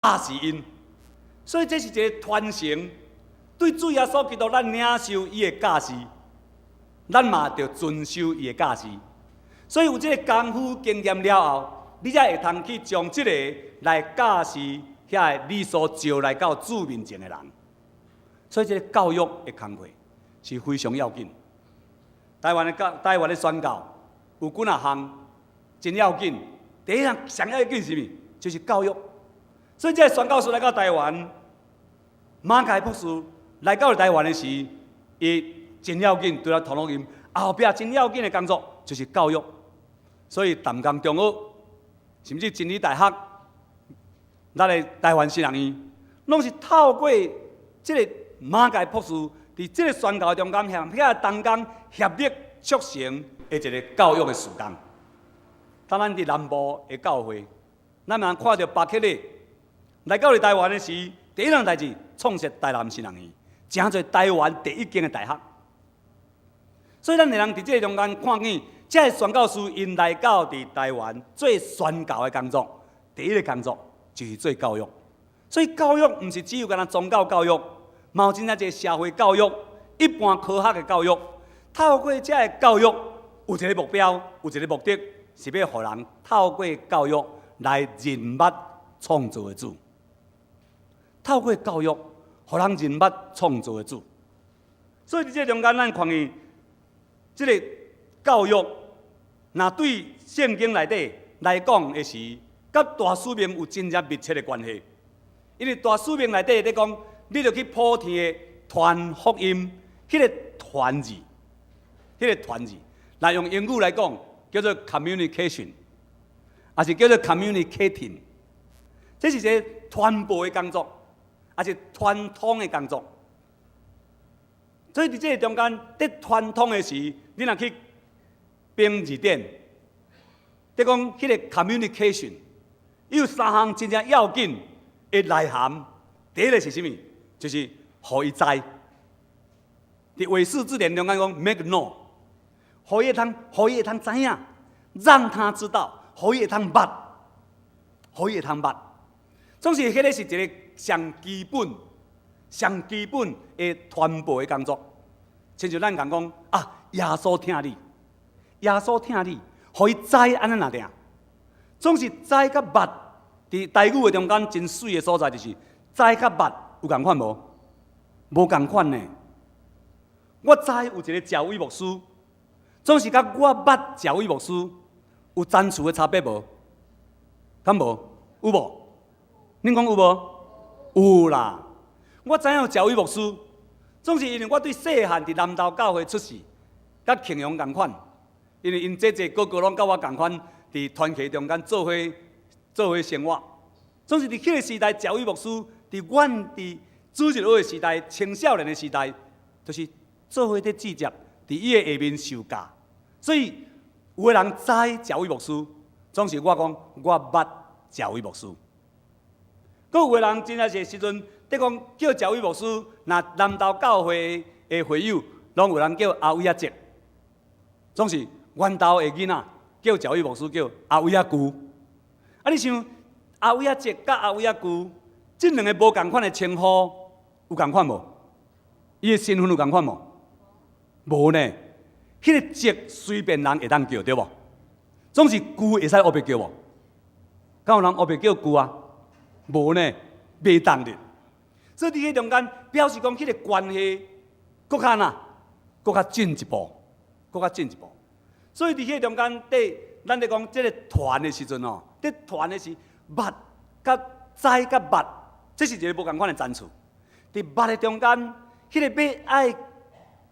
示𪜶，所以這是一个傳承。對主耶穌基督，咱領受伊的教示，咱嘛著遵守伊的教示。所以有這个功夫經驗了後，你才會通去將這个來教示遐个你所召來到主面前的人。所以這个教育的工課是非常要緊。台灣的宣教有幾若項真要緊。第一項上要緊是啥物？就是教育。所以這个宣教士來到台灣，馬偕博士來到台灣的時，伊真要緊，除了傳福音，後壁真要緊的工作就是教育。所以淡江中學，甚至真理大學，咱的台灣神學院，攏是透過這个馬偕博士佇這个宣教中間，向遐同工協力促成的一个教育的事工。當咱佇南部的教會，咱若看著巴克禮來到佇台灣的時，第一項代誌創設台南神學院，成做台灣第一間的大學。所以咱會通佇這个中間看見，這个宣教士𪜶來到佇台灣做宣教的工作，第一个工作就是做教育。所以教育毋是只有干焦宗教教育，嘛有真正一个社會教育、一般科學的教育。透過這个教育，有一个目標，有一个目的，是欲予人透過教育來認捌創造的主。透過教育，予人認捌創造的主。所以佇這個中間，咱看見這个教育，若對聖經內底來講的時，佮大使命有真正密切的關係。因為大使命內底咧講，你著去普天的傳福音，彼个傳字，彼个傳字，若用英語來講，叫做 communication，抑是叫做 communicating，這是一个傳播的工作，抑是傳通的工作。所以佇這个中間，佇傳通的時，你若去編字典，佇講彼个 communication，有三項真正要緊的內涵。第一个是啥物？就是予伊知。佇韋氏字典中間講 make known，予伊會通知影，讓他知道，予伊會通捌，予伊會通捌。總是彼个是一个上基本、上基本的傳播的工作。親像咱講講啊，耶穌疼你，耶穌疼你，予伊知按呢爾定。總是知佮捌，佇台語的中間真媠的所在，就是知佮捌有仝款無？無仝款呢。我知有一个趙偉牧師，總是佮我捌趙偉牧師有層次的差別無？敢無？有無？恁講有無？有啦。我知影有趙偉牧師，總是因為我對細漢佇南投教會出世，佮慶陽仝款，因為𪜶姐姐哥哥攏佮我仝款，佇團契中間做伙做伙生活。總是佇彼个時代，趙偉牧師佇阮佇主日學的時代、青少年的時代，就是做伙佇聚集，佇伊的下面受教。所以有的人知趙偉牧師，總是我講我捌趙偉牧師。閣有的人真正是時陣，佇講叫趙偉牧師，若南投教會的會友，攏有人叫阿偉仔叔，總是阮兜的囡仔叫趙偉牧師叫阿偉仔舅。啊，你想阿偉仔叔佮阿偉仔舅，這兩个無仝款的稱呼，有仝款無？伊的身份有仝款無？無呢。彼个叔隨便人會當叫對無？總是舅會使烏白叫無？敢有人烏白叫舅啊？無呢，袂當的。所以佇彼中間表示講，彼个關係閣較哪，閣較進一步，閣較進一步。所以佇彼个中間，佇咱咧講這个傳的時陣哦，佇傳的是捌佮知佮捌，這是一个無仝款的層次。佇捌的中間，彼个欲愛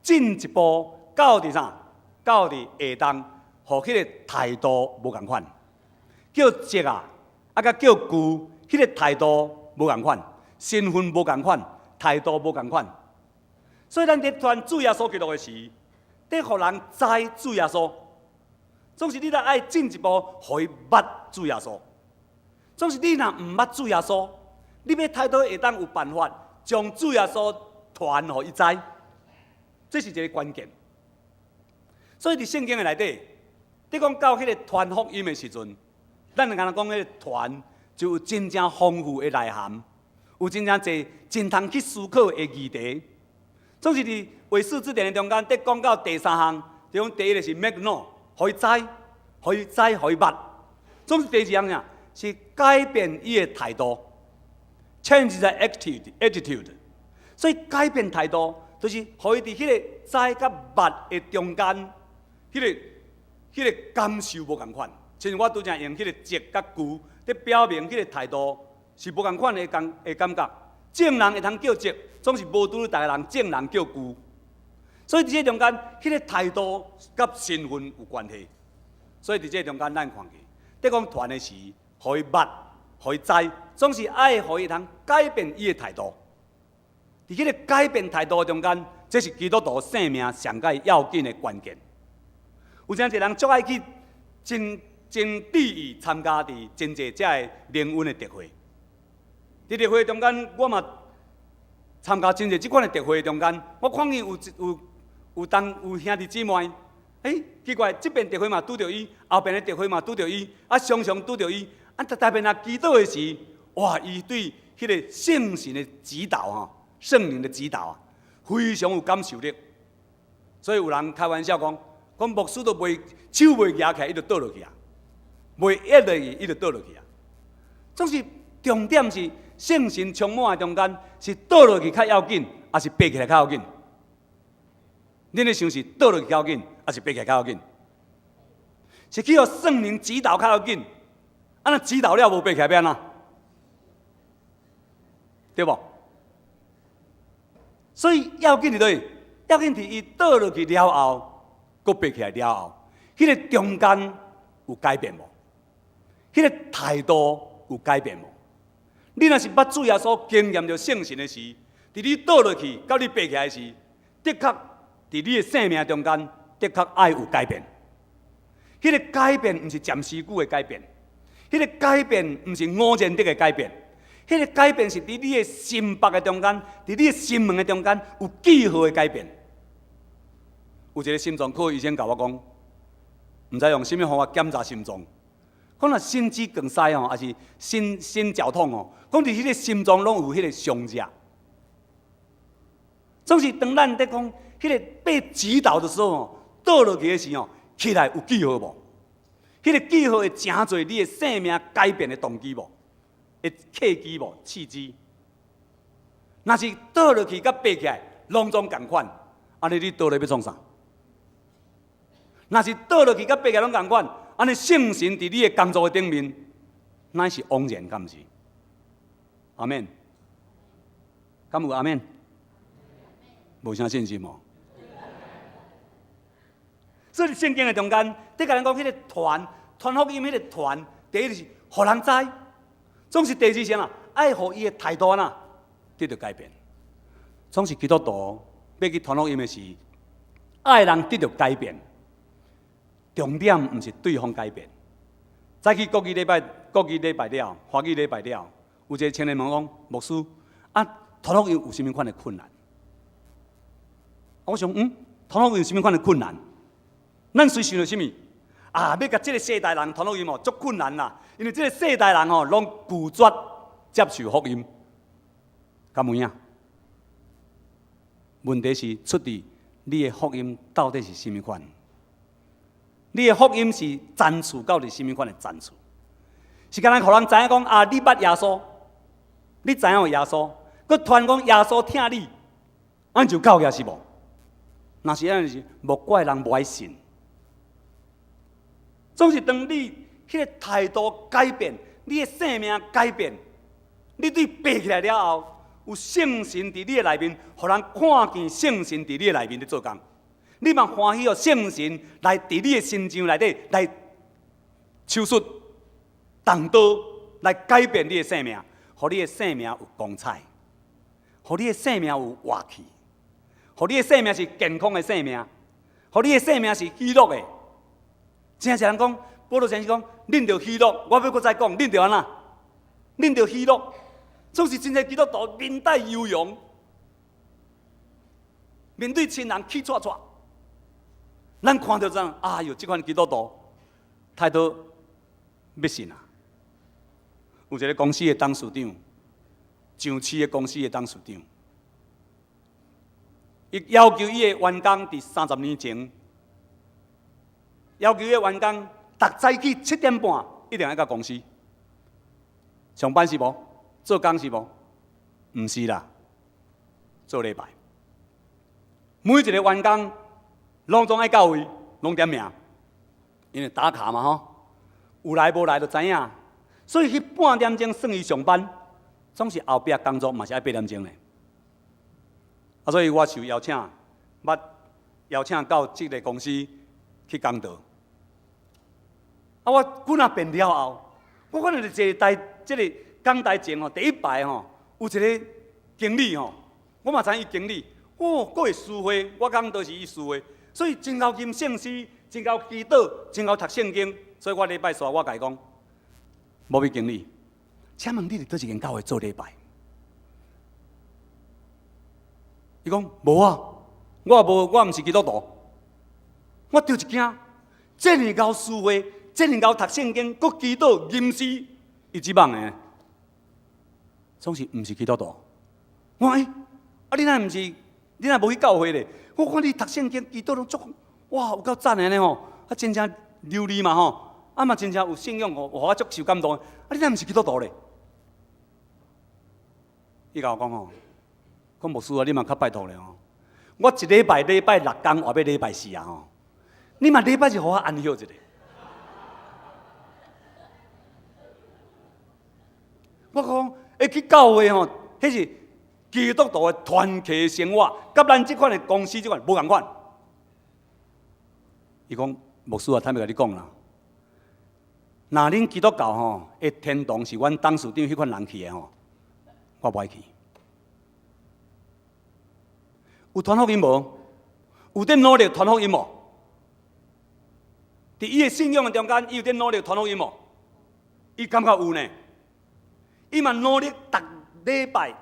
進一步到佇啥？到佇下當，予彼个態度無仝款。叫叔啊，啊佮叫舅，彼个態度無仝款，身份無仝款，態度無仝款。所以咱佇傳主耶穌基督的時，佇予人知主耶穌，總是你若愛進一步，予伊捌主耶穌。總是你若毋捌主耶穌，你欲態度會當有辦法將主耶穌傳予伊知，這是一个關鍵。所以佇聖經的內底，佇講到彼个傳福音的時陣，咱就敢若講彼个傳，就有真正豐富的內涵，有真正濟真通去思考的議題。總是佇韋氏字典的中間，佇講到第三項，就講第一个是 make known，予伊知，予伊知，予伊捌。總是第二項啥？是改變伊的態度，change the attitude。所以改變態度，就是予伊佇彼個知佮捌的中間，彼個感受無仝款。親像我拄才用彼個積佮舊，佇表明彼個態度是無仝款的感覺。眾人會通叫積，總是無拄逐个人眾人叫舊。所以佇這中間，彼個態度佮身份有關係。所以佇這中間，咱看見，佇講傳的時，予伊捌，予伊知，總是愛予伊會通改變伊的態度。佇彼個改變態度的中間，這是基督徒生命上蓋要緊的關鍵。有真濟人足愛去，真真注意參加佇真濟遮个靈恩的特會。佇特會中間，我嘛參加真濟這款的特會中間，我看見有當有兄弟姊妹，欸，奇怪，這邊特會嘛拄著伊，後邊的特會嘛拄著伊，啊，常常拄著伊，啊，逐逐遍若祈禱的時，哇，伊對彼個聖神的指導吼，聖靈的指導啊，非常有感受力。所以有人開玩笑講，講牧師都袂手袂舉起來，伊就倒落去啊；袂壓落去，伊就倒落去啊。總是重點是聖神充滿的中間，是倒落去較要緊，抑是爬起來較要緊？恁咧想是倒落去較要緊，抑是爬起來較要緊？是去予聖靈指導較要緊？啊，若指導了無爬起來欲按怎？對無？所以要緊佇佗？要緊佇伊倒落去了後，閣爬起來了後，彼個中間有改變無？彼個態度有改變無？你若是捌主耶穌經驗著聖神的時，佇你倒落去佮你爬起來時，的確佇你的生命中間，的確愛有改變。彼個改變毋是暫時久的改變，彼個改變毋是偶然的的改變，彼個改變是佇你的心腹的中間，佇你的心門的中間有記號的改變。有一個心臟科醫生共我講，毋知用啥物方法檢查心臟，講若心肌梗塞吼，抑是心絞痛吼，講佇彼個心臟攏有彼個傷者。總是當咱佇講彼個被指導的時候吼，倒落去的時候，起來有記號無？彼個記號會成做你的生命改變的動機無？會契機無？契機？若是倒落去佮爬起來，攏總仝款，按呢你倒落欲創啥？若是倒落去佮爬起來攏仝款，按呢聖神佇你的工作的頂面，乃是枉然，敢毋是？阿們，敢有阿們？無啥信心無？所以聖經的中間，佇共咱講彼個傳傳福音，彼個傳，第一就是予人知，總是第二是啥？愛予伊的態度按怎得著改變。總是基督徒欲去傳福音的時，愛人得著改變。重點毋是對方改變。早起國語禮拜，國語禮拜了，華語禮拜了，有一個青年問講：牧師，啊，傳福音有啥物款的困難？我想，傳福音有啥物款的困難？咱隨想著啥物？啊，欲共這个世代人傳福音哦，足困難啦！因為這个世代人吼，攏拒絕接受福音，敢有影？問題是出佇你的福音到底是啥物款？你的福音是層次到底啥物款的層次？是干焦予人知影講啊，你捌耶穌，你知影有耶穌，閣傳講耶穌疼你，按呢就夠額是無？若是按呢是，莫怪人無愛信。總是當你彼个態度改變，你的生命改變，你對爬起來了後，有聖神佇你的內面，予人看見聖神佇你的內面佇做工。你嘛歡喜予聖神來佇你的身上內底來手術、動刀來改變你的生命，予你的生命有光彩，予你的生命有活氣，予你的生命是健康的生命，予你的生命是喜樂的。真濟人講，保羅先生講，恁著喜樂，我欲閣再講，恁著按怎？恁著喜樂，總是真濟基督徒面帶憂容，面對親人氣掣掣。咱看著這樣，哎喲，這款基督徒態度欲信啊！有一个公司的董事長，上市的公司的董事長，伊要求伊的員工佇30年前，要求伊的員工逐早起7點半一定愛到公司上班是無？做工是無？毋是啦，做禮拜。每一個員工攏總愛到位，攏點名，因為打卡嘛吼，有來無來就知影。所以彼半點鐘算伊上班，總是後壁工作嘛是愛8點鐘咧。啊，所以我受邀請，捌邀請到這个公司去講道。啊，我幾若遍了後，我看著坐台這个講台前吼，第一排吼有一个經理吼，我嘛知影伊經理，哦，閣會司會，我講都是伊司會，所以真𠢕吟聖詩，真𠢕祈禱，真𠢕讀聖經，所以我禮拜四我共伊講，某位經理，請問你佇佗一間教會做禮拜？伊講無啊，我無，我毋是基督徒。我著一驚，這爾𠢕司會，這爾𠢕讀聖經，閣祈禱吟詩，伊這網的，總是毋是基督徒。我講欸，啊你若毋是，你若無去教會咧？我看你讀聖經、祈禱攏足，哇，有夠讚的呢吼！啊，真正流利嘛吼，啊嘛真正有信仰吼，予我足受感動。啊，你若毋是基督徒咧？伊共我講吼，講牧師啊，你嘛較拜託咧吼。我一禮拜禮拜六工活欲禮拜四啊吼，你嘛禮拜日予我安歇一下。我講，會去教會吼，彼是基督徒的團契生活，佮咱這款的公司這款無仝款。伊講，牧師啊，坦白共你講啦，若恁基督教吼的天堂是阮董事長彼款人去的吼，我無愛去。有傳福音無？有佇努力傳福音無？佇伊的信仰的中間，伊有佇努力傳福音無？伊感覺有呢。伊嘛努力逐禮拜